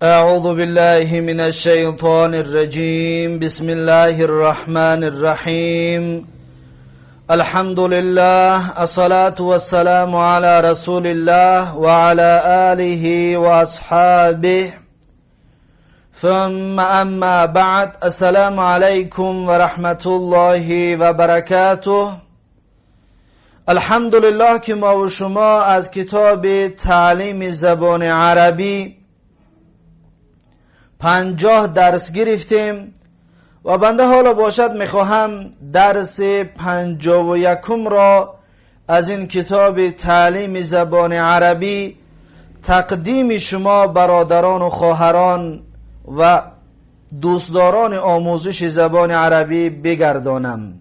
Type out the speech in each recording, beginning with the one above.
أعوذ بالله من الشيطان الرجيم. بسم الله الرحمن الرحيم. الحمد لله، الصلاة والسلام على رسول الله وعلى آله وأصحابه، ثم أما بعد. السلام عليكم ورحمة الله وبركاته. الحمدلله که ما و شما از کتاب تعلیم زبان عربی 50 درس گرفتیم و بنده حالا باشد میخواهم درس 51 را از این کتاب تعلیم زبان عربی تقدیم شما برادران و خواهران و دوستداران آموزش زبان عربی بگردانم.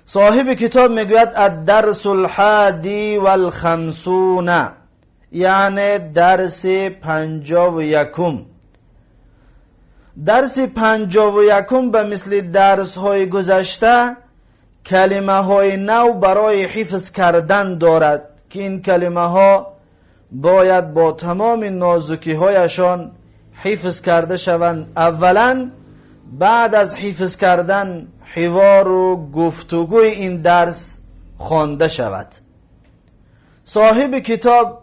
صاحب کتاب میگوید الدرس الحادی والخمسون، یعنی درس 51. درس 51 به مثل درس های گذشته کلمه های نو برای حفظ کردن دارد که این کلمه ها باید با تمام نازکی هایشان حفظ کرده شوند اولا، بعد از حفظ کردن حوار و گفتگوی این درس خوانده شود. صاحب کتاب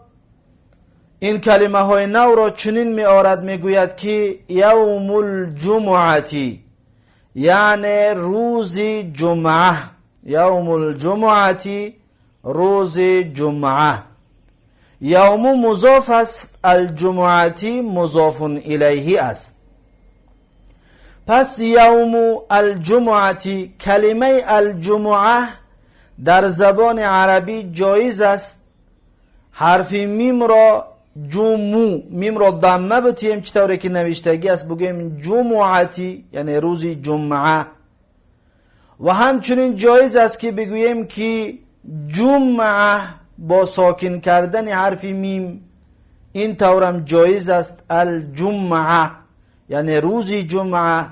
این کلمه های نو را چنین می آرد، می گوید که یوم الجمعة، یعنی روز جمعه. یوم الجمعة، روز جمعه. یوم مضاف است، الجمعة مضاف الیه است. پس یوم الجمعة، کلمه الجمعه در زبان عربی جایز است حرف میم را جمو، میم را ضمه بتیم، چطوری که نوشتگی است، بگوییم جمعتی، یعنی روز جمعه. و همچنین جایز است که بگوییم که جمعه با ساکن کردن حرف میم، این طورم جایز است، الجمعه یعنی روز جمعه.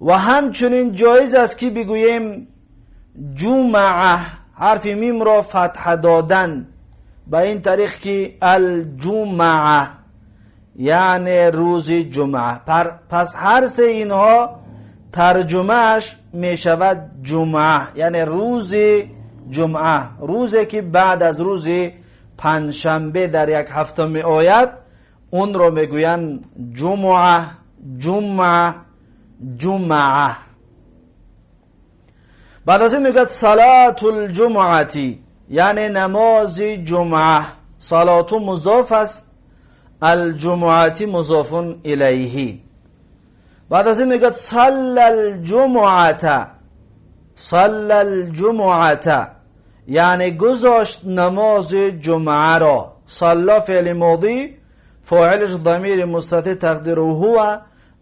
و همچنین جایز است که بگوییم جمعه، حرف میم را فتح دادن به این طریق که الجمعه، یعنی روز جمعه. پس هر سه اینها ترجمهش می شود جمعه، یعنی روز جمعه، روزی که بعد از روز پنجشنبه در یک هفته می آید، اون رو میگویند جمعه، جمعه، جمعه. بعد از این میگوید صلاة الجمعة، یعنی نماز جمعه. صلاة مضاف است، الجمعة مضاف الیه. بعد از این میگوید صلى الجمعة. صلى الجمعة یعنی گذاشت نماز جمعه را. صلى فعل ماضی، فاعلش ضمیر مستتر تقدیره هو،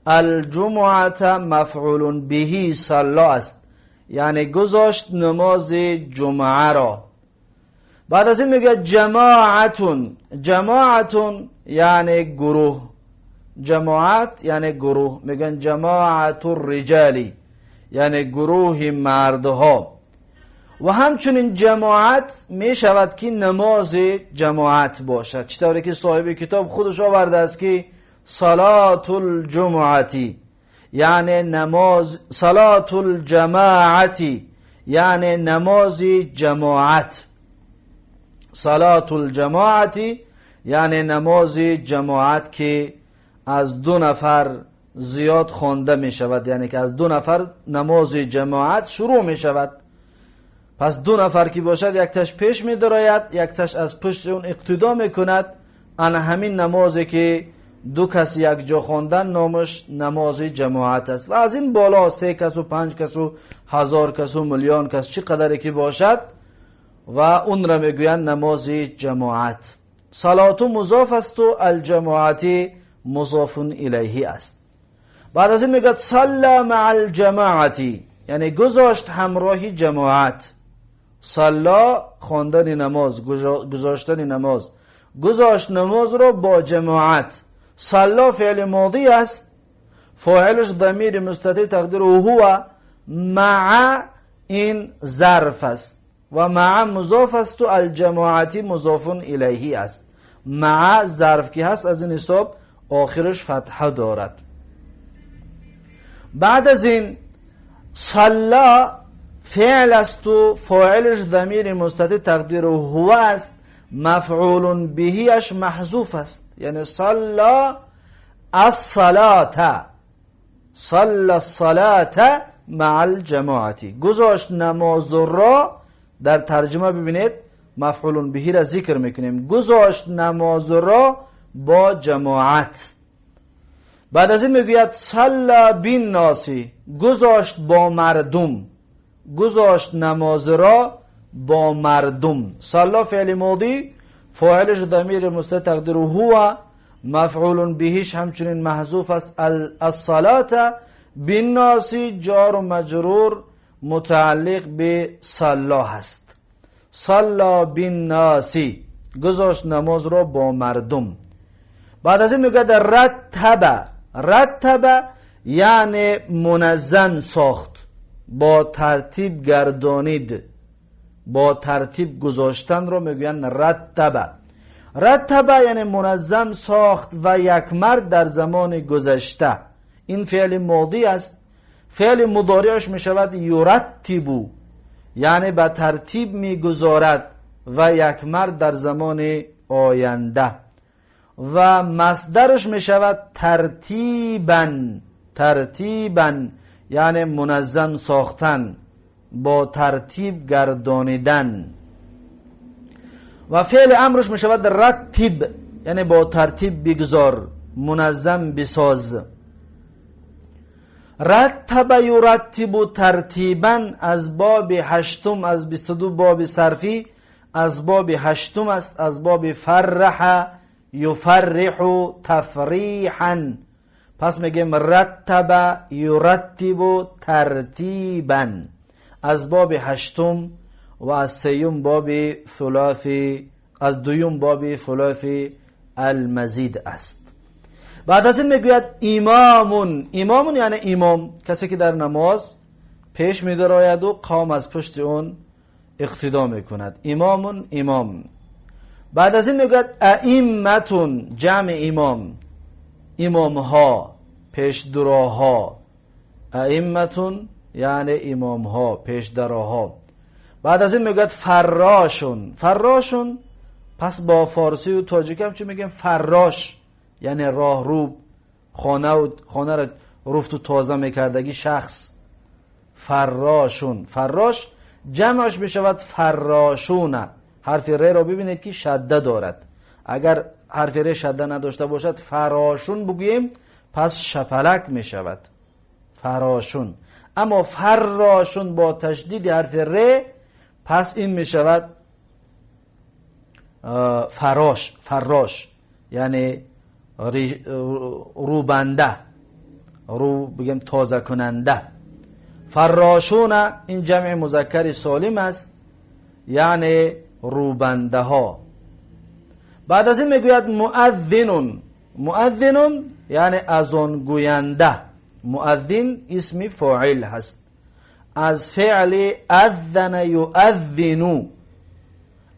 الجمعة مفعول به صلى است، یعنی گذاشت نماز جمعه را. بعد از این میگه جماعة. جماعة یعنی گروه، جماعت یعنی گروه. میگن جماعة الرجال، یعنی گروه مردها. و همچنین جماعت می شود که نماز جماعت باشد، چطوری که صاحب کتاب خودش آورده است که صلاة الجمعة یعنی نماز، صلاة الجماعة یعنی نماز جماعت. صلاة الجماعة یعنی نماز جماعت که از دو نفر زیاد خوانده می شود، یعنی که از دو نفر نماز جماعت شروع می شود. پس دو نفر که باشد، یک تش پیش می دراید، یک تش از پشت اون اقتدا می کند. ان همین نمازی که دو کس یک جا خواندن نامش نماز جماعت است. و از این بالا سه کس و پنج کس و 1000 کس و میلیون کس، چی قدری که باشد و اون را میگویند نماز جماعت. صلاة مضاف است و الجماعة مضاف الیه است. بعد از این میگه صلى مع الجماعة، یعنی گذاشت همراه جماعت. صلى خواندن نماز، گذاشتن نماز، گذاشت نماز رو با جماعت. صلى فعل ماضی است، فاعلش ضمیر مستتر تقدیره هو، مع این ظرف است و مع مضاف است و الجماعة مضاف الیه است. مع ظرف که هست، از این حساب آخرش فتحه دارد. بعد از این صلا فعل است و فاعلش ضمیر مستتر تقدیر هو است، مفعول بهیش محذوف است، یعنی صلا الصلاة، صلا الصلاة مع الجماعة، گذاشت نماز را. در ترجمه ببینید مفعول بهی را ذکر میکنیم، گذاشت نماز را با جماعت. بعد از این میگوید صلا بالناس، گذاشت با مردم، گذاشت نماز را با مردم. صلا فعل ماضی، فاعلش ضمیر مستتر تقدیر هو، مفعول بهش همچنین محذوف است، الصلاة بالناس جار و مجرور متعلق به صلا هست. صلا بالناس، گذاشت نماز را با مردم. بعد از این میگه رتب، رتب یعنی منظم ساخت، با ترتیب گردانید، با ترتیب گذاشتن رو میگویند رتب. رتب یعنی منظم ساخت و یک مرد در زمان گذشته. این فعل ماضی است. فعل مضارعش میشود یرتبو، یعنی به ترتیب میگذارد و یک مرد در زمان آینده. و مصدرش میشود ترتیبا، ترتیبا یعنی منظم ساختن، با ترتیب گردانیدن. و فعل امرش میشود رتب، یعنی با ترتیب بگذار، منظم بساز. رتب یرتب ترتیبا از باب هشتم، از 22 باب صرفی از باب هشتم است، از باب فرح یفرح تفریحا. پس میگیم رتب یرتب ترتیبا از باب هشتم و از سیوم باب ثلاثی، از دویم باب ثلاثی المزید است. بعد از این میگوید امامون، امامون یعنی امام، کسی که در نماز پیش میدراید و قوم از پشت اون اقتدا میکند. امامون امام. بعد از این میگوید ائمتون، جمع امام، امامها، پیشدراها. ائمتون یعنی امامها، پیشدراها. بعد از این میگوید فراشون، فراشون پس با فارسی و تاجیک هم چی میگیم؟ فراش یعنی راهرو، خانه و خانه را رفت و تازه میکردگی شخص. فراشون، فراش جمعش میشود فراشون. حرف ر را ببینید که شده دارد، اگر حرف ر شده نداشته باشد فراشون بگوییم پس شپلک میشود فراشون. اما فراشون با تشدید حرف ر پس این میشود فراش، فراش یعنی روبنده، رو بگیم تازه کننده. فراشون این جمع مذکر سالم است، یعنی روبنده ها. بعد از این میگوید مؤذنون، مؤذنون یعنی اذان گوینده. مؤذن اسم فاعل هست، از فعل اذن یؤذن.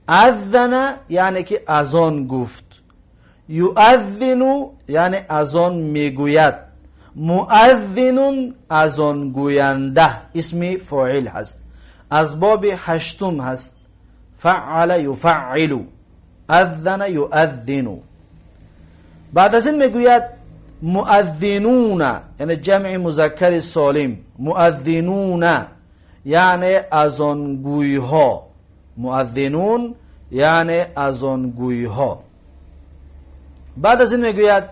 اذن یعنی که اذان گفت، یؤذن یعنی اذان میگوید. مؤذن اذان گوینده اسم فاعل هست، از باب هشتم هست، فعل یفعل، اذن یؤذن. بعد از این میگوید مؤذنون یعنی جمع مذکر سالم. مؤذنون یعنی اذانگویها، مؤذنون یعنی اذانگویها. بعد از این میگوید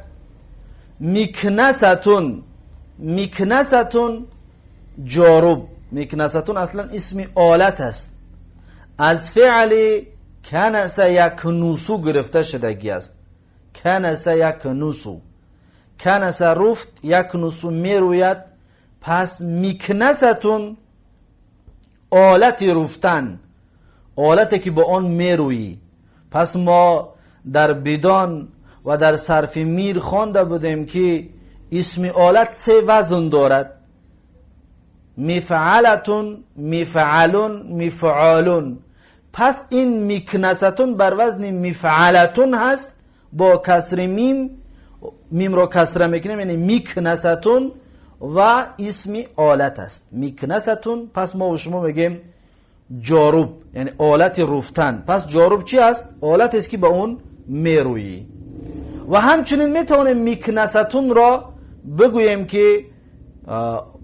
مکنستون، مکنستون جاروب. مکنستون اصلا اسم آلت است، از فعل کنس یکنسو گرفته شدگی است. کنس یکنسو، کنس رفت، یکنسو میروید. پس مکنستون آلت رفتن، آلتی که با آن میرویی. پس ما در بدان و در صرف میر خوانده بودیم که اسم آلت سه وزن دارد: مفعلتون، مفعلون، مفعالون. پس این مکنستون بر وزن مفعلتون هست. با کسر میم، میم را کسره میکنیم، یعنی مکنستون و اسم آلت است، مکنستون. پس ما و شما میگیم جاروب، یعنی آلت روفتن. پس جاروب چی است؟ آلت است که به اون میرویی. و همچنین میتوانیم مکنستون را بگوییم که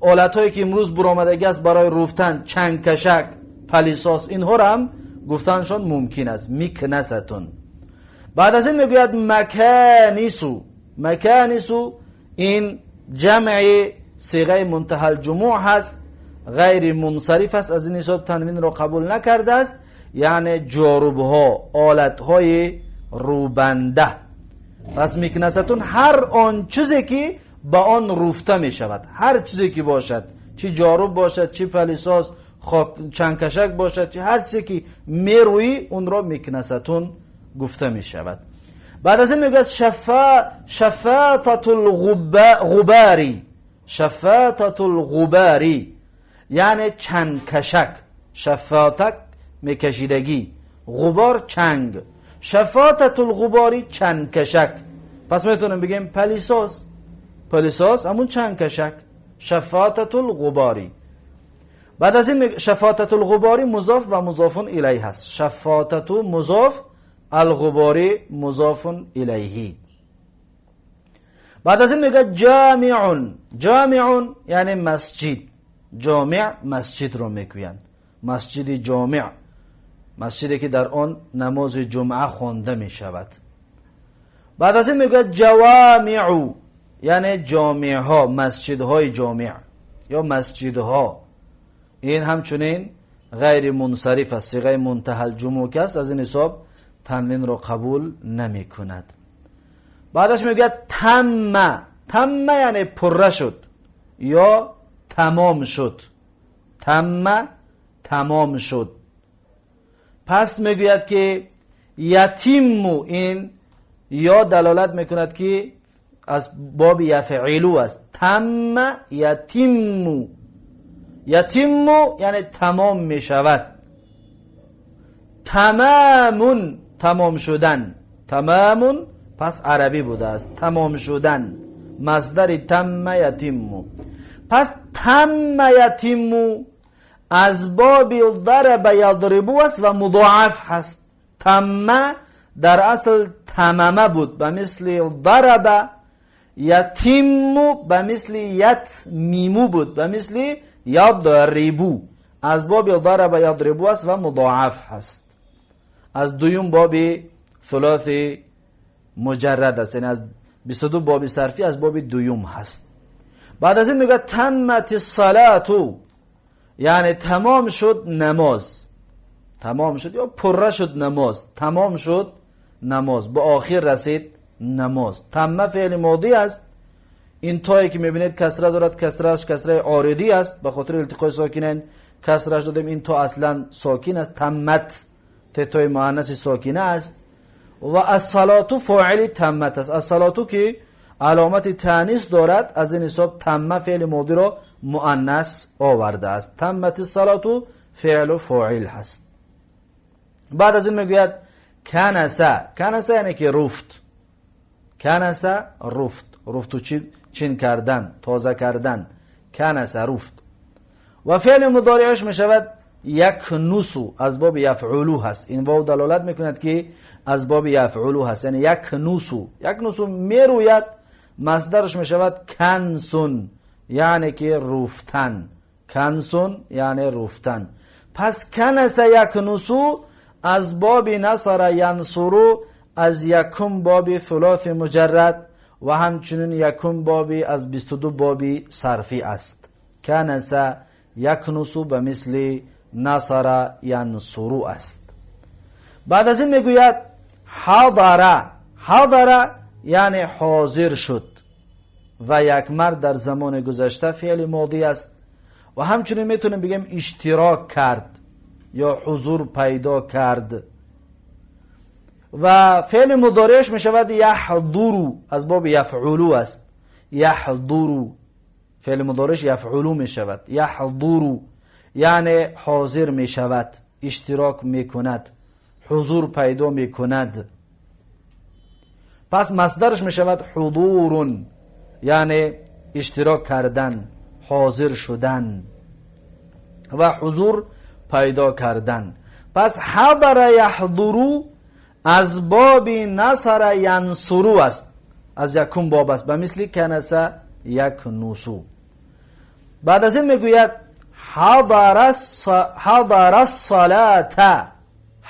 آلت هایی که امروز برآمدگی است برای روفتن، چنگکشک، پلیساس، اینها را هم گفتنشان ممکن است، مکنستون. بعد از این میگوید مکانیسو. مکانیسو این جمع صیغه منتهی الجموع هست، غیر منصرف است، از این حساب تنوین را قبول نکرده است، یعنی جاروب ها، آلت های روبنده. پس مکنستون هر آن چیزی که با آن روفته می شود، هر چیزی که باشد، چی جاروب باشد، چی پلیساس، خاک چنگکشک باشد، چی هر چیزی که میرویی اون را مکنستون گفته می شود. بعد از این میگوید شفاطة الغباری. شفاطة الغباری یعنی چنگکشک، شفاطک میکشیدگی، غبار چنگ، شفاطة الغباری چنگکشک. پس میتونیم بگیم پلیساس، پلیساس همون چنگکشک، شفاطة الغباری. بعد از این شفاطة الغباری مضاف و مضاف الیه هست، شفاطة مضاف، الغباری مضاف الیه. بعد از این میگه جامع. جامع یعنی مسجد، جامع مسجد رو میگویند، مسجد جامع، مسجدی که در آن نماز جمعه خوانده میشود. بعد از این میگه جوامع یعنی جامع ها، مسجد های جامع یا مسجد ها. این همچنین غیر منصرف است، صیغه منتهی الجموع است، از این حساب تنوین را قبول نمی کند. بعدش میگه تم. تم یعنی پره شد یا تمام شد، تم تمام شد. پس میگوید که یتیم، این یا دلالت میکند که از باب یفعلو است، تم یتیم، یتیم یعنی تمام میشود، تمامون تمام شدن، تمامون پس عربی بوده است، تمام شدن، مصدر تم یتیم. پس تم یتیم از باب ضرب یضرب است و مضاعف هست. تم در اصل تممه بود، به مثل ضرب، یتیم به مثل یتمیمو بود، به مثل یضربو، از باب ضرب یضربو است و مضاعف هست. از دویم باب ثلاث مجرد است، یعنی از 22 باب صرفی از باب دویم هست. بعد از این میگه تمت الصلاة یعنی تمام شد نماز، تمام شد یا پره شد نماز، تمام شد نماز، به آخر رسید نماز. تمه فعل ماضی است، این تایی که میبینید کسره دارد، کسرهش کسره عارضی است، به خاطر التقای ساکنین کسرهش دادیم، این تا اصلا ساکن است، تمت تای مؤنث ساکنه است. و الصلاة فاعل تمت است، الصلاة که علامت تانیث دارد، از این حساب تمه فعل ماضی را مؤنث آورده است. تمت الصلاة فعل و فاعل هست. بعد از این میگوید کنس. کنس یعنی که رفت، کنس رفت، رفت و چین کردن، تازه کردن، کنس رفت. و فعل مضارعش میشود یکنسو، از باب یفعلو هست، این واو دلالت میکند که از باب یفعلو هست، یعنی یکنسو، یکنسو میروید، مصدرش میشود کنسون یعنی که رفتن، کنسون یعنی رفتن. پس کنس یکنسو از باب نصر ینصرو، از یکم باب ثلاث مجرد و همچنین یکم باب از 22 باب صرفی است. کنس یکنسو به مثل نصر ینصرو است. بعد از این میگوید حضر. حضر یعنی حاضر شد و یک مرد در زمان گذشته فعل ماضی است. و همچنین میتونیم بگیم اشتراک کرد یا حضور پیدا کرد. و فعل مضارعش میشود یحضرو، از باب یفعلو است، یحضرو فعل مضارعش یفعلو میشود، یحضرو یعنی حاضر میشود، اشتراک میکند، حضور پیدا میکند. Пас масдараш мешавад ҳузурун, яъне иштирок кардан, ҳозир шудан ва ҳузур пайдо кардан. Пас ҳазара яҳзуру аз боби насара янсуру аст, аз якум боб аст, ба мисли канаса якнусу. Баъд аз ин мегӯяд ҳазара ссалата,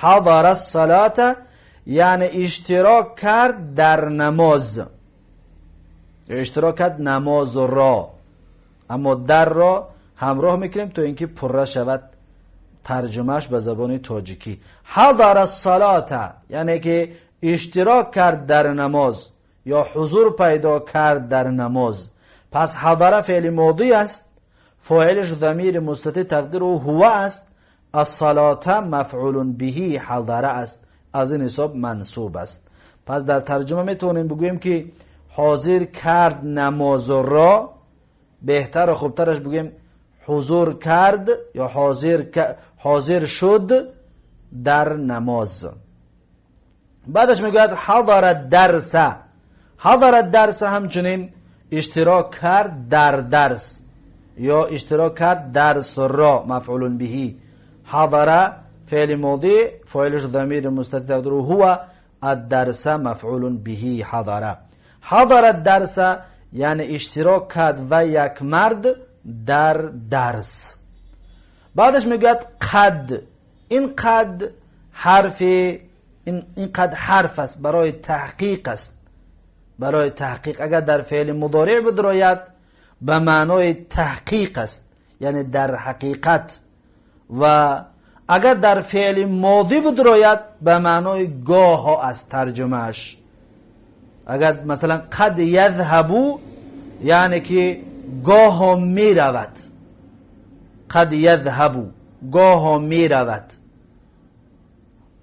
ҳазара ссалата яъне иштирок кард дар намоз, иштирок кард намозро, аммо дарро ҳамроҳ мекунем то инки пурра шавад тарҷумааш ба забони тоҷикӣ. Ҳазара ссалата яъне ки иштирок кард дар намоз ё ҳузур пайдо кард дар намоз. Пас ҳазара феъли модӣ аст, фоилаш замири мустатир тақдиру ҳува аст, ассалата мафъулун биҳи ҳазара аст, аз ин ҳисоб мансуб аст. Пас дар тарҷума метавонем бигӯем ки ҳозир кард намозро, беҳтару хубтараш бигӯем ҳузур кард ё ҳозир шуд дар намоз. Баъдаш мегӯяд ҳазара дарса, ҳазара дарса ҳамчунин иштирок кард дар дарс ё иштирок кард дарсро, мафъулун биҳи. Ҳазара феъли модӣ, фоилаш замири мустатир тақдиру ҳува, ад-дарса мафъулун биҳи ҳазара. Ҳазара дарса яъне иштирок кард ва як мард дар дарс. Баъдаш мегӯяд қад. Ин қад ҳарфи ин қад ҳарф аст, барои таҳқиқ аст, барои таҳқиқ. Агар дар феъли мудориъ бидрояд ба маънои таҳқиқ аст, яъне дар ҳақиқат, ва агар дар феъли модӣ бидрояд ба маънои гоҳо аст тарҷумааш. Агар масалан қад язҳабу яъне ки гоҳо меравад, қад язҳабу гоҳо меравад.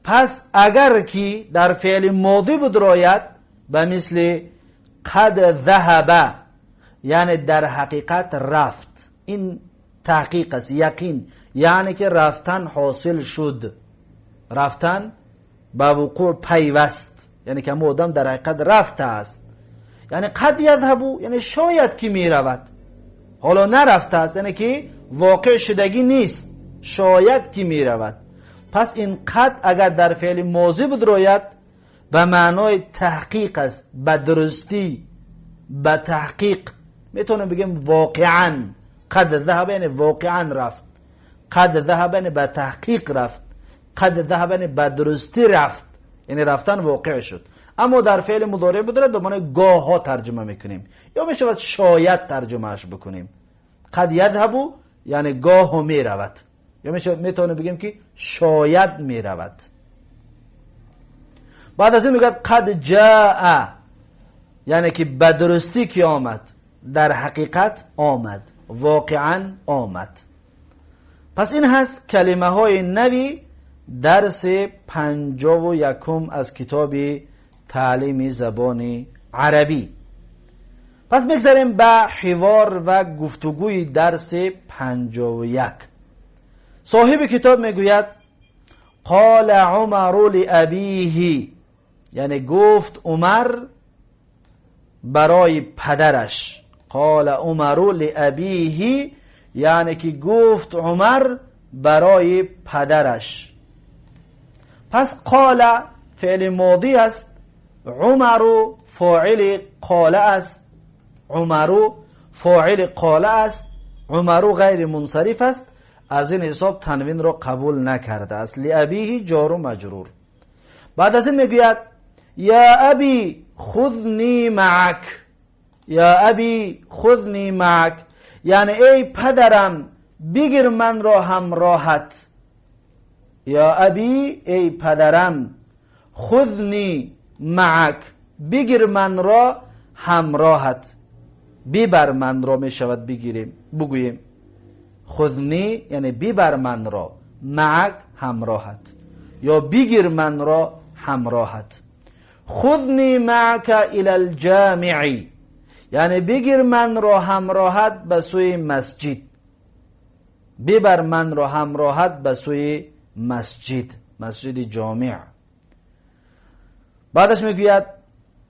Пас агар ки дар феъли модӣ бидрояд ба мисли қад заҳаба яъне дар ҳақиқат рафт, ин таҳқиқ аст, яқин, яъне ки рафтан ҳосил шуд, рафтан ба вуқӯъ пайваст, яъне ки ҳамон одам дар ҳақиқат рафтааст. Яъне қад язҳабу яъне шояд ки меравад, ҳоло нарафтааст, яъне ки воқеъ шудагӣ нест, шояд ки меравад. Пас ин қад агар дар феъли мозӣ бидрояд ба маънои таҳқиқ аст, ба дурустӣ, ба таҳқиқ. Метавонем бигӯем воқеан, қад заҳаба яъне воқеан рафт, қад заҳаба яъне ба таҳқиқ рафт, қад заҳаба яъне ба дурустӣ рафт, яъне рафтан воқеъ шуд. Аммо дар феъли мудориъ бидорад ба маънои гоҳҳо тарҷума мекунем ё мешавад шояд тарҷумааш бикунем. Қад язҳабу яъне гоҳо меравад, ё метавонем бигӯем ки шояд меравад. Баъд аз ин мегӯяд қад ҷаа яъне ки ба дурустӣ ки омад, дар ҳақиқат омад, воқеан омад. Пас ин ҳаст калимаҳои нави дарси 51 аз китоби таълими забони арабӣ. Пас мегзарем ба ҳивор ва гуфтугӯи дарси 51. Соҳиби китоб мегӯяд қола Умару лиабиҳи, яъне гуфт Умар барои падараш. Қола Умару лиабиҳи яъне ки гуфт Умар барои падараш. Пас қола феъли модӣ аст, Умару фоили қола аст, Умару фоили қола аст, Умару ғайри мунсариф аст, аз ин ҳисоб танвинро қабул накардааст. Лиабиҳи ҷору маҷрур. Баъд аз ин мегӯяд я аби хузни маак, я аби хузни маак, яъне эй падарам бигир манро ҳамроҳат. Я аби эй падарам, хузни маак бигир манро ҳамроҳат, бибар манро мешавад бигирем, бугӯем. Хузни яъне бибар манро, маак ҳамроҳат ё бигир манро ҳамроҳат. Хузни маака илал ҷамии яъне бигир манро ҳамроҳат ба сӯи масҷид, бибар манро ҳамроҳат ба сӯи масҷид, масҷиди ҷомеъ. Баъдаш мегӯяд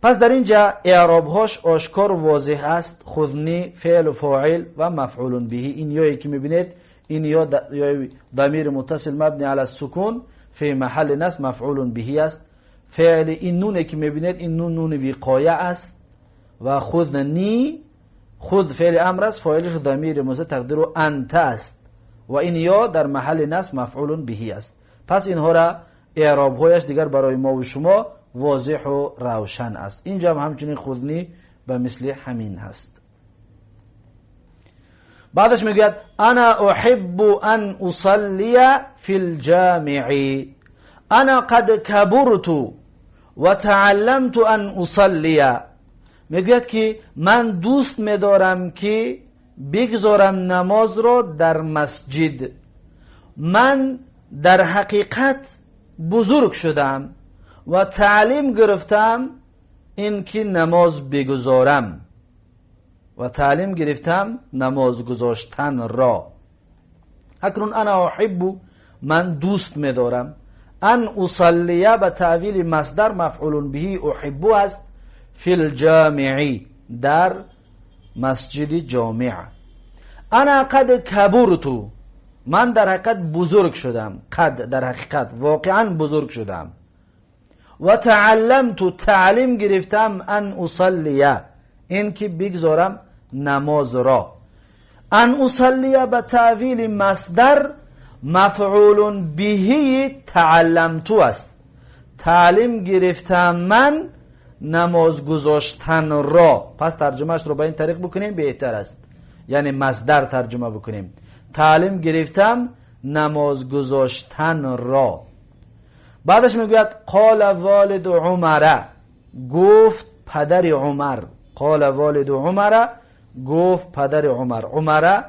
پس در اینجا اعراب هاش آشکار و واضح است. خذنی فعل و فاعل و مفعول به. این یایی که میبینید این یا ضمیر متصل مبنی علی السکون فی محل نصب مفعول به است. فعل این نونه که میبینید این نون نون وقایه است و خذنی خذ فعل امر است، فاعلش ضمیر متصل تقدیر انت است و این یا در محل نصب مفعول به است. پس اینها را اعراب هایش دیگر برای ما و شما واضح و روشن است. اینجا هم همچنین خذنی به مثل همین هست. بعدش میگوید انا احب ان اصلي في الجامع انا قد كبرت و تعلمت ان اصلي. میگوید که من دوست میدارم که بگذارم نماز را در مسجد. من در حقیقت بزرگ شدم و تعلیم گرفتم اینکه نماز بگذارم و تعلیم گرفتم نماز گذاشتن را. اکنون انا احب من دوست میدارم، ان اصلیه به تأویل مصدر مفعول به احب است، فی الجامع در مسجد جامع. انا قد کبرت من در حقیقت بزرگ شدم، قد در حقیقت واقعا بزرگ شدم و تعلمت تعلیم گرفتم ان اصلیه اینکه بگذارم نماز را. ان اصلیه به تأویل مصدر مفعول به تعلمت است، تعلیم گرفتم من نماز گذاشتن را. پس ترجمهش رو به این طریق بکنیم بهتر است، یعنی مصدر ترجمه بکنیم، تعلیم گرفتم نماز گذاشتن را. بعدش میگوید قال والد عمر گفت پدر عمر. قال والد عمر گفت پدر عمر. عمر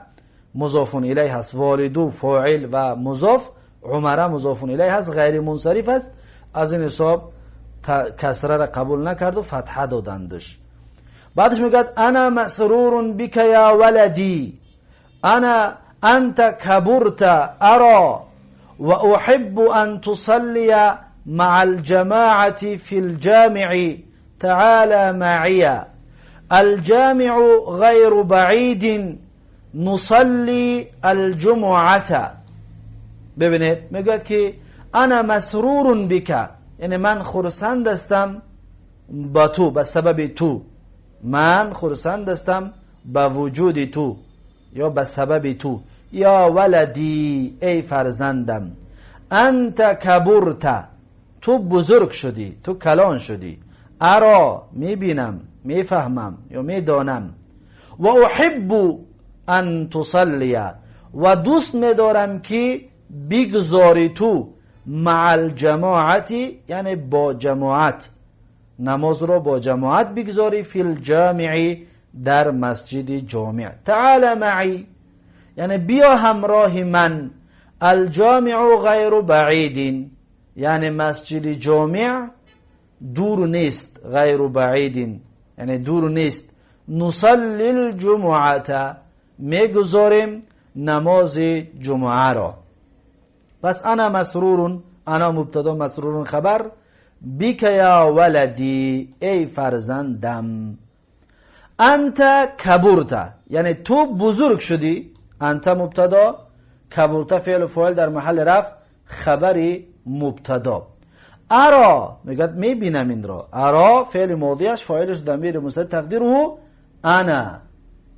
مضاف الیه هست، والدو فاعل و مضاف، عمر مضاف الیه هست، غیر منصرف است، از این حساب کسره را قبول نکرد و فتحه دادندش. بعدش میگوید انا مسرور بک یا ولدی انا انت کبرت ارا و احب ان تصلی مع الجماعة في الجامع تعالى معي الجامع غير بعيد نصلي الجمعة. ببینید میگوید که انا مسرور بك یعنی من خرسند هستم با تو، به سبب تو، من خرسند هستم به وجود تو یا به سبب تو. یا ولدی ای فرزندم، انت کبرت تو بزرگ شدی، تو کلان شدی، ارا میبینم، میفهمم یا میدانم، و احب ان تصلی و دوست میدارم که بگذاری تو مع الجماعت یعنی با جماعت، نماز را با جماعت بگذاری، فی الجامع در مسجد جامع. تعال معی یعنی بیا همراه من، الجامع غیر بعید یعنی مسجد جامع دور نیست، غیر بعید یعنی دور نیست، نصلی الجمعه میگذاریم نماز جمعه را. پس انا مسرور، انا مبتدا، مسرور خبر، بک یا ولدی ای فرزندم، انت کبرت یعنی تو بزرگ شدی، انت مبتدا، کبرت فعل و فاعل در محل رفع خبر مبتدا. ارا میگه میبینم این را، ارا فعل ماضیش فاعلش ضمیر مستتر تقدیره انا،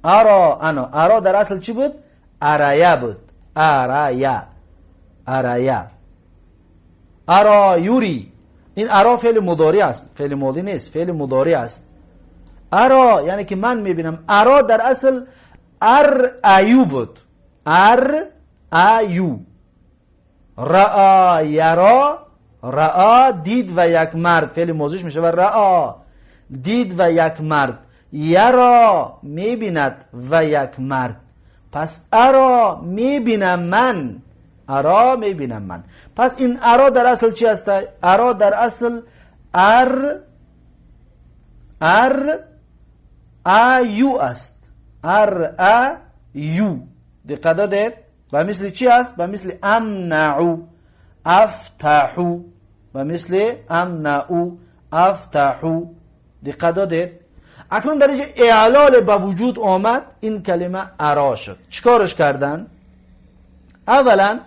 ارا انا، ارا در اصل چی بود؟ ارایا بود، ارایا، ارایا، ارا یوری. این ارا فعل مضارع است، فعل ماضی نیست، فعل مضارع است. ارا یعنی که من میبینم، ارا در اصل ار ایو بود، ار ایو، رأا یرا، رأا دید و یک مرد، فعل ماضیش میشه و رأا دید و یک مرد، یرا میبیند و یک مرد. پس ارا میبینم من، ارا میبینم من. پس این ارا در اصل چی است؟ ارا در اصل ار ار ایو است، ار ایو. دقت دادید؟ و مثل چی است؟ و مثل امنعو افتحو، و مثل امنعو افتحو. دقت دادید؟ اکنون در اینجا اعلال به وجود آمد، این کلمه ارا شد. چیکارش کردن؟ اولا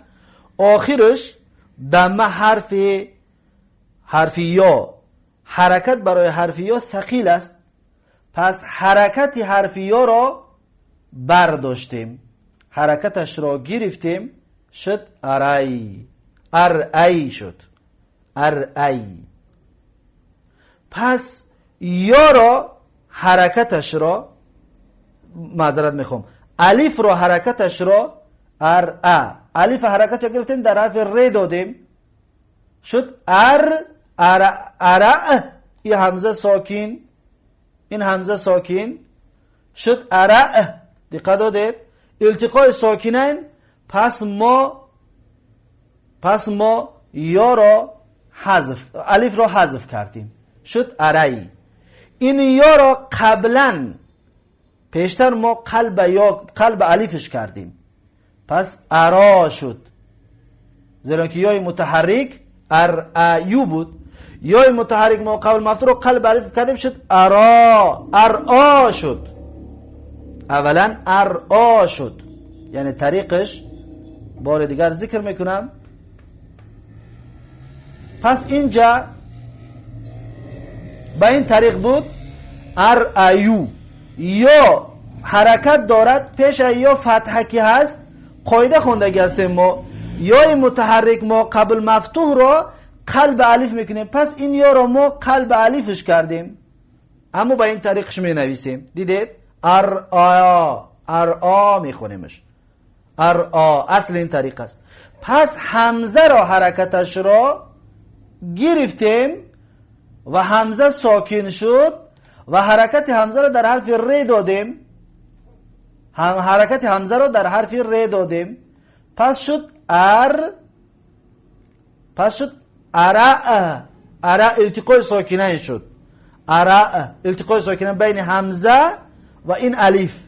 آخرش دمه حرف یا، حرکت برای حرف یا ثقیل است، پس حرکت حرف یا را برداشتیم، حرکتش را گرفتیم، شد ارای، ار ای شد، ار ای. پس یا را حرکتش را، معذرت میخوام، الف را حرکتش را ار ا، الف حرکت را گرفتیم در حرف ر دادیم، شد ار ار ار، این همزه ساکن، این همزه ساکن شد ارع. دقت دادید؟ التقای ساکنین. پس ما یا را حذف، الف را حذف کردیم، شد ارعی. این یا را قبلا پیشتر ما قلب یا قلب الفش کردیم، پس ارا شد، زیرا که یای متحرک ار ایو بود، یای متحرک ما قبل مفتوح رو قلب الف کردیم، شد ارا، ارآ شد. اولا ارآ شد، یعنی طریقش بار دیگر ذکر میکنم. پس اینجا به این طریق بود ار ایو، یا حرکت دارد پیش یا فتحه که هست. قاعده خوندگی هستیم ما، یای متحرک ما قبل مفتوح را قلب الف میکنیم، پس این یا را ما قلب الفش کردیم، اما با این طریقش می نویسیم. دیدید؟ ار آ، ار آ میخونیمش، ار آ اصل این طریق است. پس همزه را حرکتش را گرفتیم و همزه ساکن شد و حرکت همزه را در حرف ر دادیم، هم حرکت همزه را در حرف ر دادیم، پس شد ار، پس شد ارع، ارع التقای ساکنه شد، ارع التقای ساکنه بین همزه و این الف،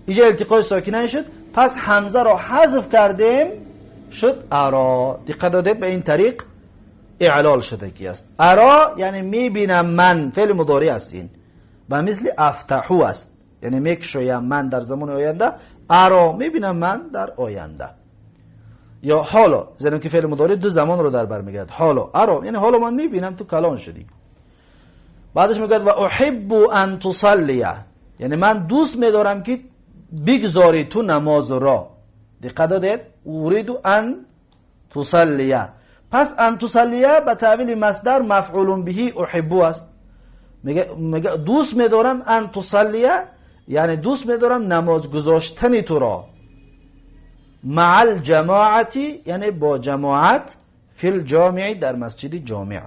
اینجا التقای ساکنه شد، پس همزه را حذف کردیم، شد ارا. دقت دادید؟ به این طریق اعلال شدگی است. ارا یعنی میبینم من، فعل مضارع است این و مثل افتحو است، یعنی میکشویم من در زمان آینده. ارا میبینم من در آینده یا حالا، زیرا که فعل مضارع دو زمان رو در بر میگیرد. حالا ارا یعنی حالا من میبینم تو کلان شدی. بعدش میگه و احب ان تصلی، یعنی من دوست میدارم که بگذاری تو نماز را. دقت دادید؟ اريد ان تصلی. پس ان تصلی به تاویل مصدر مفعول به احب است. میگه دوست میدارم، ان تصلی یعنی دوست میدارم نماز گذاشتن تو را، مع الجماعة یعنی با جماعت، فی الجامع در مسجد جامع.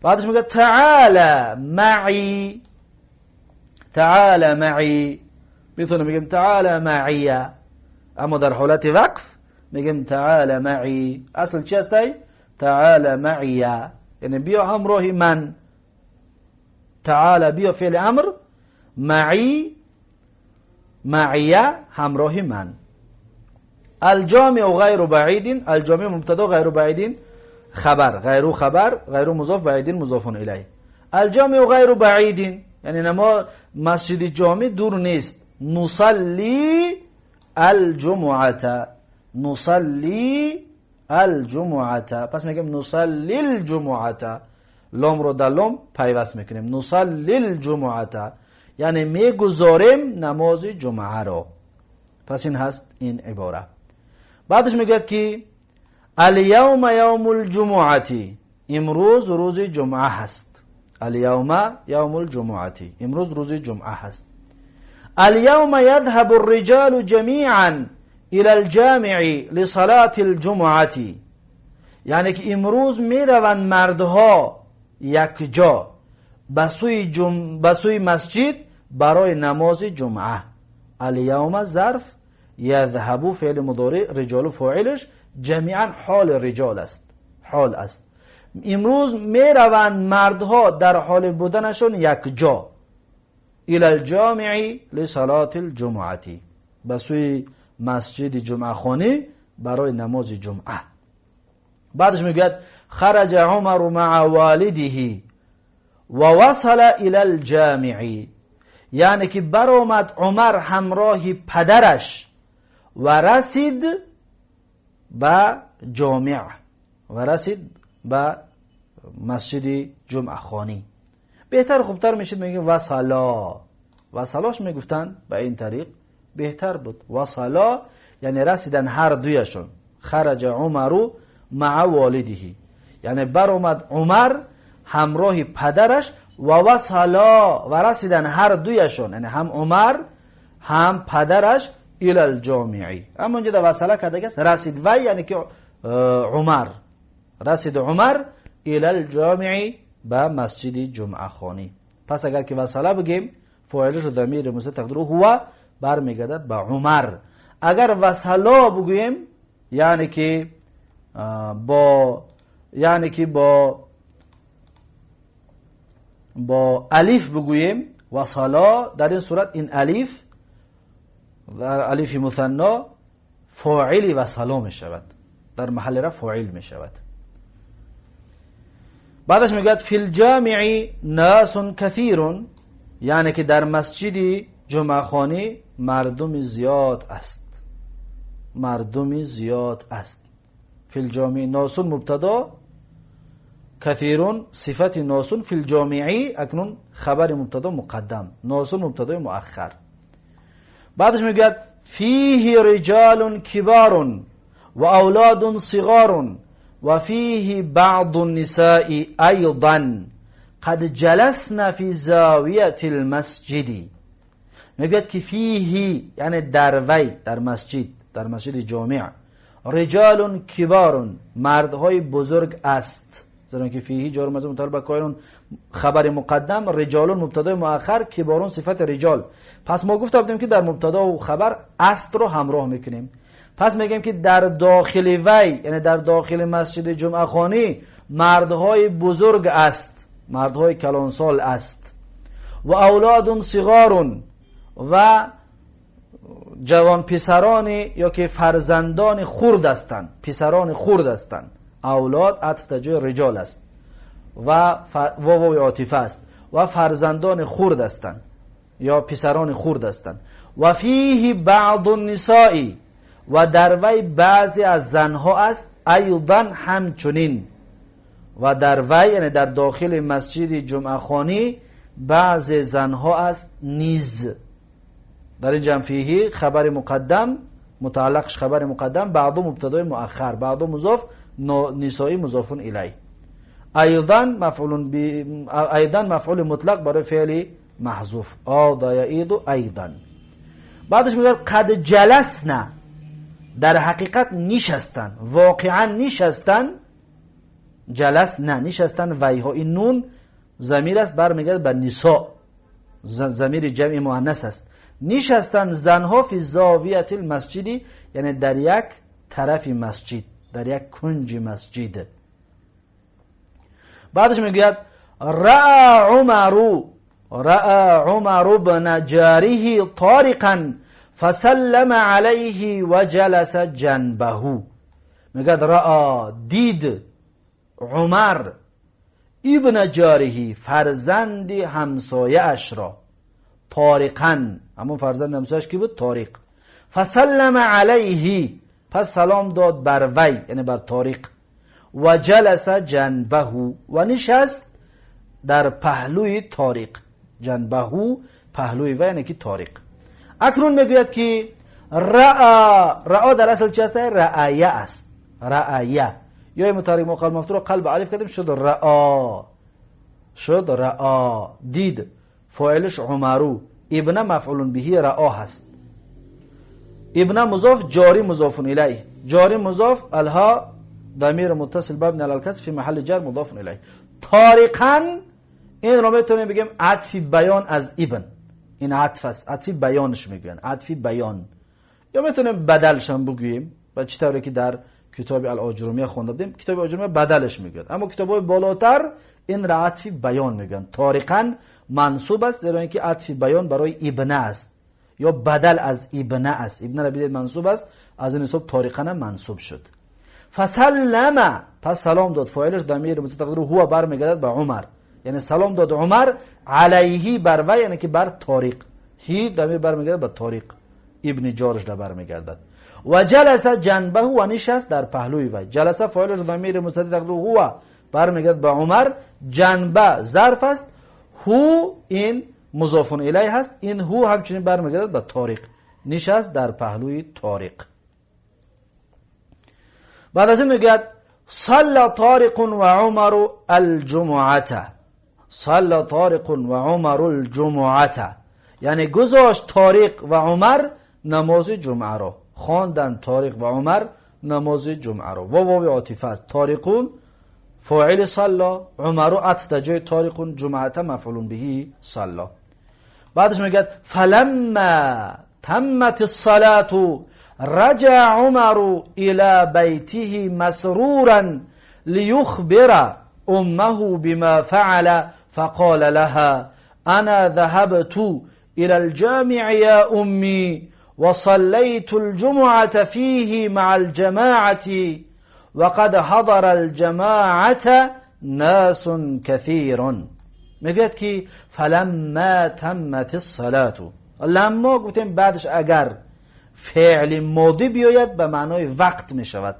بعدش میگه تعال معی، تعال معی، میتونه میگیم تعال معی، اما در حالت وقف میگیم تعال معی. اصل چی هستی؟ تعال معی یعنی بیا همراه من. تعال بیا، فعل امر، معی، معی همراه من. الجامع غیر بعید، الجامع مبتدا، غیر بعید خبر، غیر خبر، غیر مضاف، بعید مضاف الیه. الجامع غیر بعید یعنی نما مسجد جامع دور نیست. نصلی الجمعة، نصلی الجمعة، پس میگیم نصلی الجمعة، لام رو در لام پیوست میکنیم. نصلی الجمعة یعنی میگذاریم نماز جمعه را. پس این هست این عباره. بعدش میگوید که الیوم یوم الجمعة، امروز روز جمعه هست. الیوم یوم الجمعة، امروز روز جمعه هست. اليوم يذهب الرجال جميعا الى الجامع لصلاة الجمعة، یعنی که امروز میروند مردها یک جا به سوی مسجد برای نماز جمعه. الیوم ظرف، یذهب فعل مضارع، رجال فاعلش، جمیعا حال رجال است، حال است. امروز میروند مردها در حال بودنشون یک جا، الى الجامع لصلاة الجمعة، به سوی مسجد جمعه خانه برای نماز جمعه. بعدش میگوید خرج عمر مع والده. و وصل الى الجامع، یعنی که برآمد عمر همراه پدرش و رسید به جامع و رسید به مسجد جمعه خوانی. بهتر خوبتر میشد میگه وصلا، وصلاش میگفتن به این طریق بهتر بود. وصلا یعنی رسیدن هر دویشون. خرج عمر مع والده، یعنی برآمد عمر همراه پدرش و وصلا و رسیدن هر دویشون، یعنی هم عمر هم پدرش الى الجامع. اما اینجا در وصله کرده است رسید و یعنی که عمر رسید، عمر الى الجامع به مسجد جمعه خوانی. پس اگر که وصله بگیم فاعلش ضمیر مستتر تقدیره هو برمیگردد به عمر. اگر وصلا بگوییم یعنی که با یعنی که با الف بگوییم وصلا، در این صورت این الف در الف مثنا فاعل وصلا می شود، در محل رفع فاعل می شود. بعدش میگوید فی الجامع ناس کثیر، یعنی که در مسجد جمعه خوانی مردم زیاد است، مردم زیاد است. فی الجامع ناس مبتدا، کثیرون صفت ناس، فی الجامع اکنون خبر مبتدا مقدم، ناس مبتدا مؤخر. بعدش میگوید فیه رجال کبار و اولاد صغار و فیه بعض النساء ایضا قد جلسنا فی زاویة المسجد. میگوید که فیه یعنی در وی، در مسجد، در مسجد جامع، رجال کبار مردهای بزرگ است، زیرا که فیه جار مجرور متعلق به کائنون خبر مقدم، رجال مبتدای مؤخر، کبارون صفت رجال. پس ما گفته بودیم که در مبتدا و خبر است رو همراه میکنیم. پس میگیم که در داخل وی یعنی در داخل مسجد جمعه خوانی مردهای بزرگ است، مردهای کلانسال است، و اولاد صغار و جوان پسران یا که فرزندان خرد هستند، پسران خرد هستند. اولاد عطف در جای رجال است و واو عاطفه است و فرزندان خرد هستند یا پسران خرد هستند. و فیه بعض النساء و در وی بعضی از زنها است، ایضا همچنین. و در وی یعنی در داخل مسجد جمعه خوانی بعض زنها است نیز. در این جمع فیه خبر مقدم متعلقش خبر مقدم، بعض مبتدای مؤخر، بعض مضاف، نسائی مضاف الیه. ایضا مفعول ایضا مفعول مطلق برای فعل محذوف، آض یعید ایضا. بعدش میگه قد جلسنا، در حقیقت نشستن، واقعا نشستن، جلسنا نشستن، ویها این نون ضمیر است برمیگرده به نساء، ضمیر جمع مؤنث است. نشستن زنها فی زاویة المسجد یعنی در یک طرف مسجد، در یک کنج مسجد. بعدش میگوید رأى عمر، رأى عمر بن جاره طارقا فسلم علیه و جلس جنبه. میگه رأى دید عمر ابن جاره فرزند همسایه اش را، طارقا همون فرزند همسایش کی بود؟ طارق. فسلم علیه پس سلام داد بر وی یعنی بر طارق، و جلس جنبه و نشست در پهلوی طارق. جنبه پهلوی وی یعنی که طارق. اکنون میگوید که رأى، رأى در اصل چی است؟ رأیه است، رأیه یا متحرک مقال مفتوح رو قلب الف کردیم شد رأى، شد رأى دید، فاعلش عمرو، ابن مفعول به رأى هست، ابن مضاف جاری مضاف الیه، جاری مضاف الها ضمیر متصل مبنی علی الکسر فی محل جر مضاف الیه. طارقا این رو میتونیم بگیم عطف بیان از ابن، این عطف است، عطف بیانش میگوین، عطف بیان، یا میتونیم بدلش هم بگوییم و چه طوری که در کتاب الاجرومیه خونده بودیم کتاب آجرومیه بدلش میگوید، اما کتاب های بالاتر این را عطف بیان میگن. طارقا منصوب است زیرا اینکه عطف بیان برای ابن است یا بدل از ابن است، ابن را بدید منصوب است، از این حساب طارقا منصوب شد. فسلم پس سلام داد، فاعلش ضمیر متقدر هو برمیگردد به عمر، یعنی سلام داد عمر علیه بر وی، یعنی که بر طارق. هی ضمیر برمیگردد به طارق ابن جارش را برمیگردد. و جلس جنبه و نشست در پهلوی وی. جلس فاعلش ضمیر مستتر تقدیره هو برمیگرد به عمر. جنبه ظرف است، هو این مضاف الیه هست، این هو همچنین برمیگردد به طارق. نشست در پهلوی طارق. بعد از این میگوید صلى طارق و عمر الجمعة. صلى طارق و عمر الجمعة یعنی گذاشت طارق و عمر نماز جمعه را. خواندن طارق و عمر نماز جمعه را. و واو عاطفه است. طارقون فاعل صلى، عمر عطف در جای طارقون، جمعه مفعول به صلى. بعدش میگه فلما تمت الصلاة رجع عمر إلى بيته مسرورا ليخبر أمه بما فعل فقال لها أنا ذهبت إلى الجامع يا أمي وصليت الجمعة فيه مع الجماعة وقد حضر الجماعة ناس كثير. میگوید که فلما تمت الصلاة، لما گفتیم بعدش اگر فعل ماضی بیاید به معنای وقت می شود،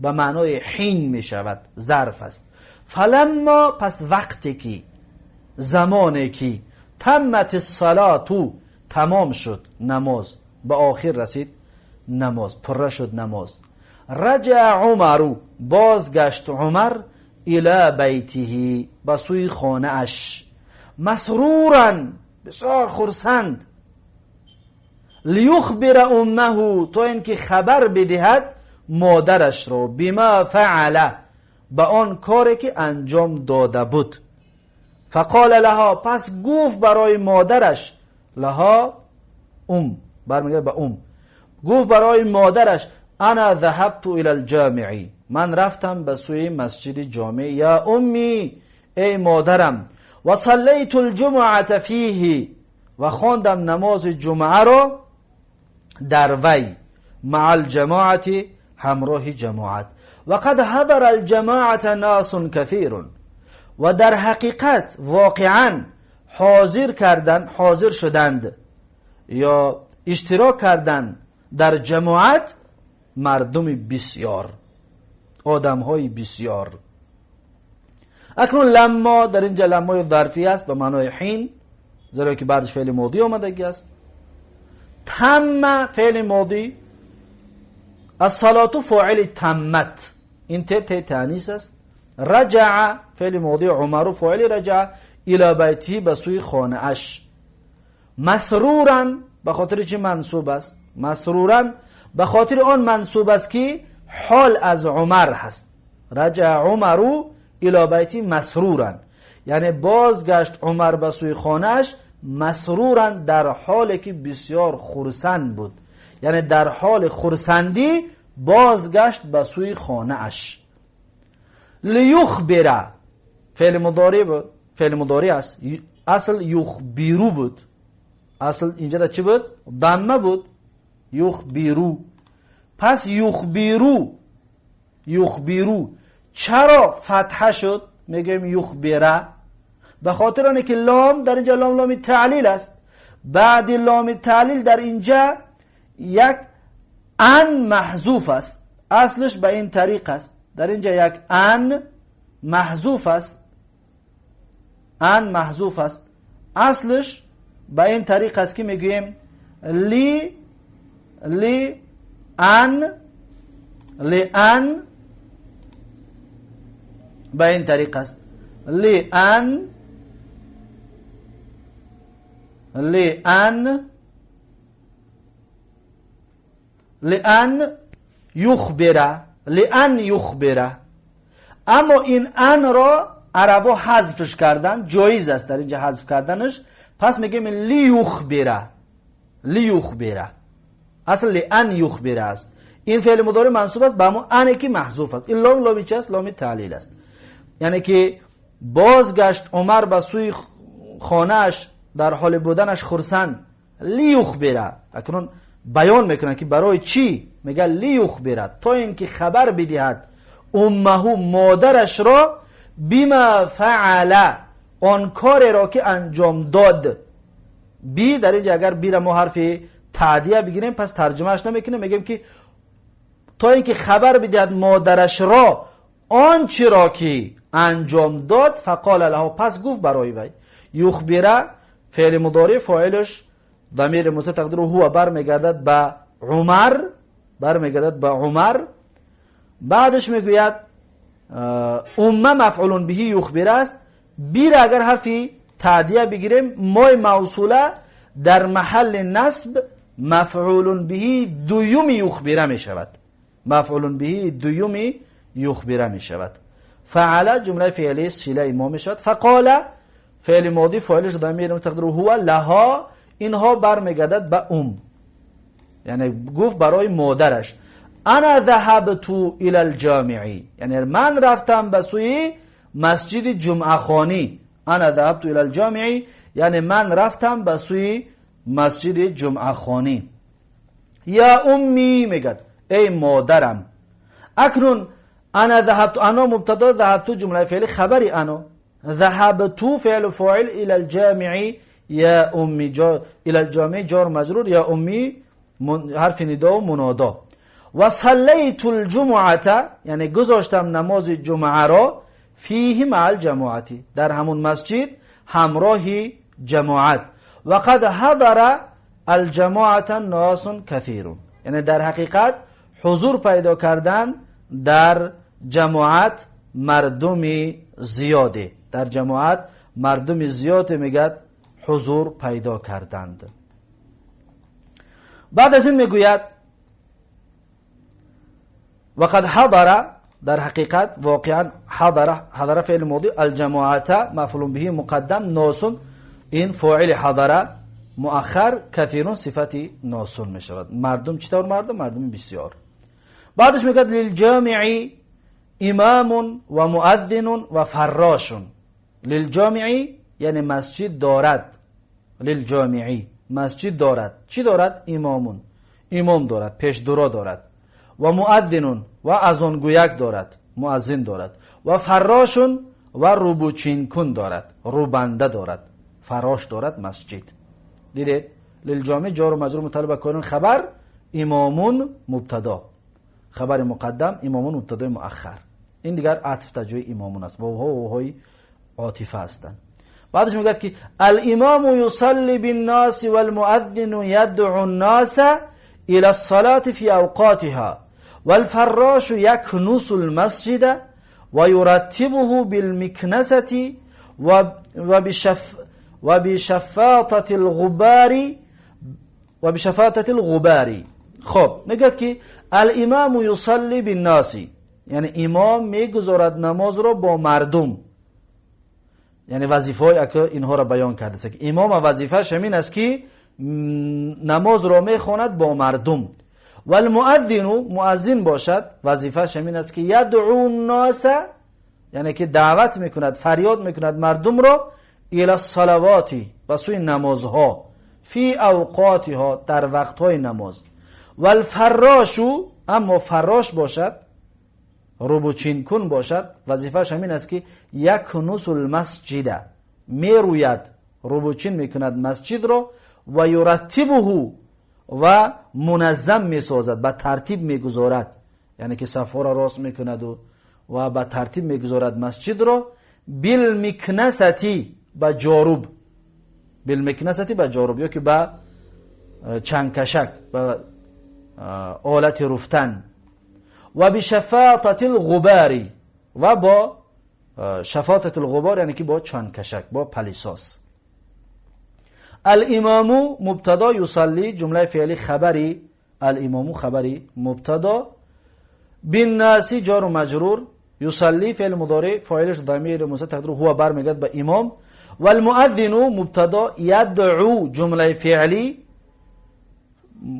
به معنای حین می شود، ظرف است. فلما پس وقتی که، زمانی که، تمت الصلاة تمام شد نماز، به آخر رسید نماز، پره شد نماز. رجع عمر بازگشت عمر الی بیته به سوی خانه اش، مسرورا بسیار خرسند، لیخبر امه تا اینکه خبر بدهد مادرش را، بما فعل به آن کاری که انجام داده بود. فقال لها پس گفت برای مادرش، لها ام برمیگرده به ام، گفت برای مادرش انا ذهبت الى الجامع، من رفتم به سوی مسجد جامع، یا امی ای مادرم، و صلیت الجمعة فیه و خواندم نماز جمعه را در وی، مع الجماعة همراه جماعت، و قد حضر الجماعة ناس کثیر و در حقیقت واقعا حاضر کردن، حاضر شدند یا اشتراک کردند در جماعت مردم بسیار، آدمهای بسیار. اکنون لما در اینجا لمای ظرفی است به معنای حین، زیرا که بعدش فعل ماضی آمدگی است. تم فعل ماضی، الصلاة فاعل تمت، این ت ت تانیث است. رجع فعل ماضی، عمر فاعل رجع، الى بیته به سوی خانه اش. مسرورا به خاطر چی منصوب است؟ مسرورا به خاطر آن منصوب است که حال از عمر هست. رجع عمر الى بیتی مسرورا یعنی بازگشت عمر به سوی خانهش، مسرورا در حالی که بسیار خرسند بود، یعنی در حال خرسندی بازگشت به سوی خانه اش. لیخبر فعل مضارع بود، فعل مضارع است، اصل یخبرو بود، اصل اینجا در چی بود؟ ضمه بود، یخبرو. پس یخبرو، یخبرو چرا فتحه شد؟ میگیم یخبره به خاطر آنکه که لام در اینجا لام لام تعلیل است. بعد لام تعلیل در اینجا یک ان محذوف است، اصلش به این طریق است. در اینجا یک ان محذوف است، ان محذوف است، اصلش به این طریق است که میگوییم لی لی ان لی ان، به این طریق است، لی ان لی ان لأن یخبره، لأن یخبره. اما این ان را عربا حذفش کردن، جایز است در اینجا حذف کردنش. پس میگیم لیخبره، لیخبره، اصل لأن یخبره است. این فعل مضارع منصوب است به همون ان که محذوف است. این لام لام چی است؟ لام تعلیل است. یعنی که بازگشت عمر به سوی خانه‌اش در حال بودنش خرسند، لیخبره. اکنون بیان میکنه که برای چی میگه لیخبره، تا اینکه خبر بدهد امه مادرش را، بما فعل آن کاری را که انجام داد. بی در اینجا اگر بی را ما حرف تعدیه بگیریم پس ترجمهش نمیکنیم، میگیم که تا اینکه خبر بدهد مادرش را آنچه را که انجام داد. فقال له، پس گفت برای وی. یخبره فعل مضارع، فاعلش ضمیر مستتر تقدیره هو، برمیگردد به عمر، برمیگردد به عمر. بعدش میگوید امه مفعول به یخبره است. بی را اگر حرفی تعدیه بگیریم، مای موصوله در محل نصب مفعول به دوم یخبره می شود، مفعول به دوم یخبره می شود. فعل جمله فعلی صله ما می شود. فقال فعل ماضی، فاعلش ضمیر تقدیره هو، لها، اینها برمیگردد به ام، یعنی گفت برای مادرش انا ذهبت الى الجامع، یعنی من رفتم به سوی مسجد جمعه خوانی. انا ذهبت الى الجامع یعنی من رفتم به سوی مسجد جمعه خوانی. یا امی، میگد ای مادرم. اکنون انا ذهبت، انا مبتدا، ذهبت جمله فعلی خبری انا، ذهبت فعل فاعل، الى الجامع یا امی جا، الى الجامع جار مجرور، یا امی حرف ندا و منادا. و صلیت الجمعه یعنی گذاشتم نماز جمعه را، فیه مع الجماعتی، در همون مسجد همراه جماعت. و قد حضر الجماعت ناس کثیرون، یعنی در حقیقت حضور پیدا کردن در جماعت مردم زیاده، در جماعت مردم زیاد میگد حضور پیدا کردند. بعد از این میگوید وقد حضر، در حقیقت واقعا حضر، حضر فعل ماضی، الجماعت مفعول به مقدم، ناس این فاعل حضر مؤخر، کثیرون صفت ناس می شود. مردم، چطور مردم؟ مردم بسیار. بعدش میگه للجامع امام و مؤذن و فراش. للجامع یعنی مسجد دارد، للجامع مسجد دارد، چی دارد؟ امامون، امام دارد، پیشدورا دارد، و مؤذن و اذانگویک دارد، مؤذن دارد، و فراشون و روبوچین کن دارد، روبنده دارد، فراش دارد مسجد. دیدید؟ للجامع جار و مجرور متعلق به کارون، خبر امامون مبتدا، خبر مقدم، امامون مبتدای مؤخر. این دیگر عطف تجوی امامون است، واوها واوهای عاطفه هستند. بعدش میگه که الامام یصلی بالناس والمؤذن يدعو الناس الى الصلاة في اوقاتها والفراش يكنس المسجد ويرتبه بالمكنسة وبشفاطة الغبار وبشفاطة الغبار. خب میگه که الامام یصلی بالناس یعنی امام میگذارد نماز را با مردم، یعنی وظیفه های اینها را بیان کرده است که امام وظیفه‌اش همین است که نماز را میخواند با مردم. والمؤذن، مؤذن باشد وظیفه‌اش همین است که یدعو الناس یعنی که دعوت میکند، فریاد میکند مردم را، الى الصلوات و سوی نمازها، فی اوقاتها در وقتهای نماز. والفراش، اما فراش باشد، روبوچین کن باشد، وظیفه‌اش همین است که یکنس المسجد، میروید، روبوچین میکند مسجد را، و یرتبه و منظم میسازد، به ترتیب میگذارد، یعنی که صفها را راست میکند و به ترتیب میگذارد مسجد را، بالمکنستی به جاروب، بالمکنستی به جاروب یا که به چنگکشک، به آلت رفتن، و بشفاطة الغبار و با شفاطة الغبار یعنی که با چنگکشک، با пылесос. الامام مبتدا، یصلی جمله فعلی خبری الامام، خبری مبتدا، بالناس جار و مجرور، یصلی فعل مضارع، فاعلش ضمیر مستتر تقدیره هو، برمیگرد به امام. والمؤذن مبتدا، یدعو جمله فعلی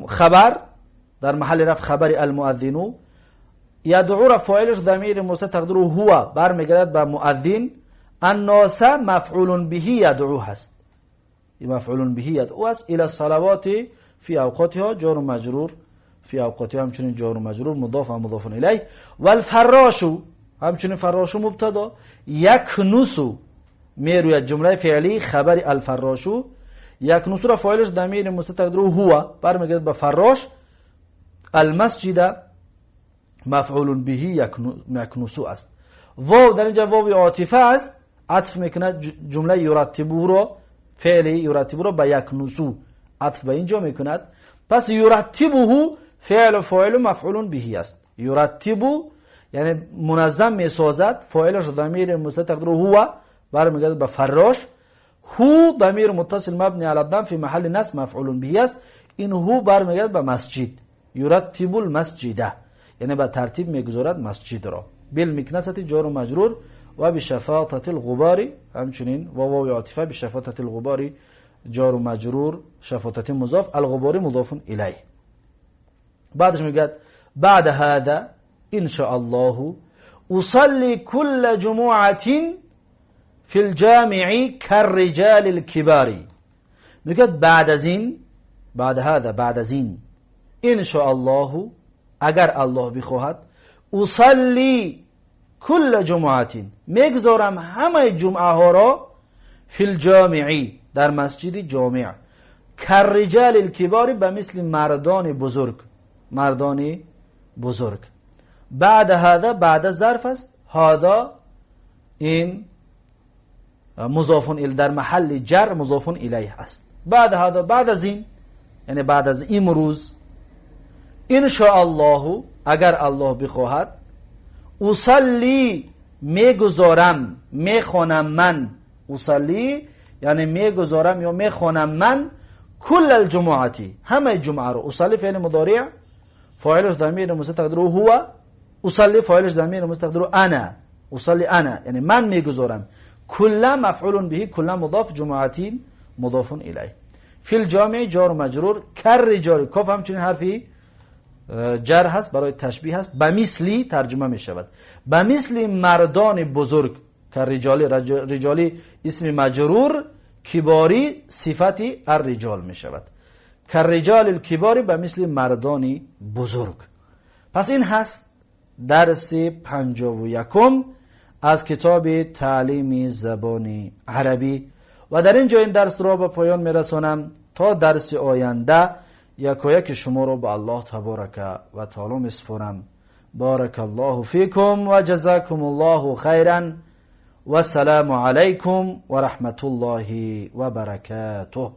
خبر در محل رفع خبر المؤذن، یدعو را فاعلش ضمیر مستتر تقدیره هو، برمیگردد به مؤذن. الناس مفعول به یدعو هست، مفعول به یدعو است، الى الصلوات فی اوقاتها جار و مجرور، فی اوقاتها همچنین جار و مجرور، مضاف و مضاف الیه. والفراش همچنین فراش مبتدا، یکنس میروید جمله فعلی خبر الفراشو یکنسو را فاعلش ضمیر مستتر تقدیره هو برمیگرد به فراش. المسجد مفعول به یکنسو است. واو در اینجا واو عاطفه است، عطف میکند جمله یرتبه رو، فعل یرتبه رو به یکنسو عطف به اینجا میکند. پس یرتبه فعل فاعل مفعول به است. یرتبه یعنی منظم میسازد، فاعلش ضمیر مستتر تقدیره هو برمیگرد به فراش. هو ضمیر متصل مبنی علی الضم فی محل نصب مفعول به است. این هو برمیگرد به مسجد، یرتب المسجد یعنی به ترتیب میگذارد مسجد را. بالمکنسة جار و مجرور و بشفاطة الغبار، همچنین و واو عاطفه بشفاطة الغبار جار و مجرور، شفاطة مضاف، الغبار مضاف الیه. بعدش میگه بعد هذا ان شاء الله اصلي كل جمعة فی الجامع كالرجال الكبار. میگه بعد از این، بعد هذا بعد از این، ان شاء الله اگر الله بخواهد، اصلی کل جمعة میگذارم همه جمعه ها را، فی الجامع در مسجد جامع، کالرجال الکبار به مثل مردان بزرگ، مردان بزرگ. بعد هذا بعد ظرف است، هذا این مضاف الی در محل جر مضاف الیه است. بعد هذا بعد از این یعنی بعد از امروز، ان شاء الله اگر الله بخواهد، اصلی میگذارم میخوانم من، اصلی یعنی میگذارم یا میخوانم من، کل الجمعه همه جمعه رو. اصلی فعل مضارع فاعلش ضمیر مستتر تقدیره هو، اصلی فاعلش ضمیر مستتر تقدیره انا، اصلی انا یعنی من میگذارم. کل مفعول به، کل مضاف، جمعتین مضاف الیه. فی الجامع جار و مجرور، کالرجال کاف همچنین حرفی جر هست برای تشبیه هست، به مثلی ترجمه می شود، به مثل مردان بزرگ. کالرجالی، رجالی اسم مجرور، کباری صفتی الرجال می شود. کالرجال الکباری به مثل مردان بزرگ. پس این هست درس 51 از کتاب تعلیم زبان عربی و در اینجا این درس را به پایان میرسانم. تا درس آینده یکایک شما را به الله تبارک و تعالی میسپارم. بارک الله فیکم و جزاکم الله خیرا و السلام علیکم و رحمت الله و برکاته.